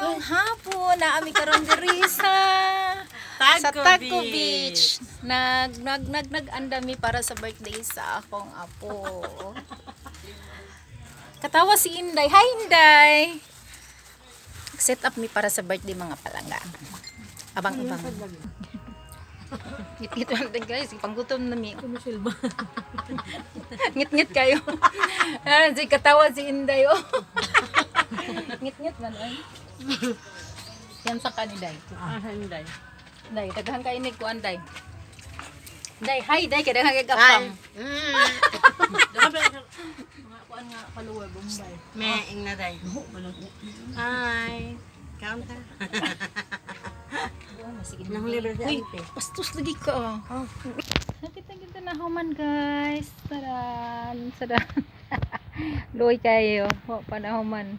Maayong hapon, naa mi karon diri sa Tagco Tagco Beach. Beach. Nag nag nag nag andami para sa birthday sa akong apo. Katawa si Inday. Hi, Inday. Set up mi para sa birthday, mga palangga. Abang-abang. Ngit-ngit man din, guys, panggutom na mi. Ngit-ngit kayo. Ah, si katawa si Inday oh. Ngit-ngit man ay. Yan sa kaniday. Ah, hindi. Day, daghan kay ni kuan, day. Day, hi day, kay daghan kay gapang. Mga kuan nga follower Bombay. Me ing na day. Hi. Count ta. Nang libre si Uy, ante. bastos lagi ka. Oh. Nakita kita na human, guys. Taran, taran. Luoy kayo. Wa pa na human.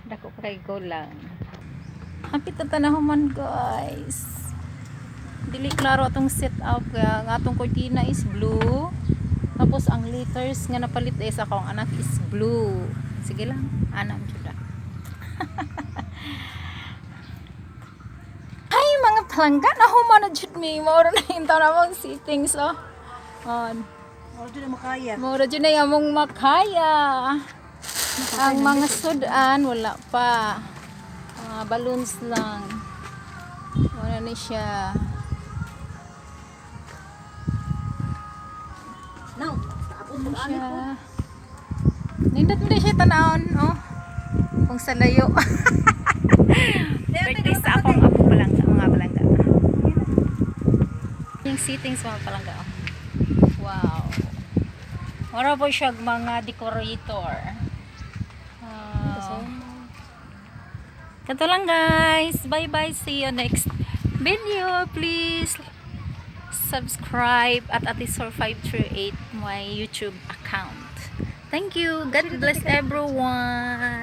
Dako pa kay go lang. Hapit na tanahuman, guys. Dili klaro atong set up kaya ang atong cortina is blue. Tapos ang letters nga napalit eh sa akong anak is blue. Sige lang, anak jud ah. Ay, mga palangga, nahuman na jud mi. Mauro na yung tanawang sittings, oh. On. Oh, di na makaya. Mauro jud na yung among makaya. Ang mga sudan, wala pa. Mga balloons lang. Wala na siya. No. Ano siya? Nindot mo na siya tanawon, oh. Kung sa layo. Birthday sa akong apo, palangga, mga palangga. Yung seatings, mga palangga, oh. Wow. Mura po siya mga decorator. Wow. Kato lang, guys. Bye-bye. See you next video. Please subscribe at Atisor538, my YouTube account. Thank you. God bless everyone.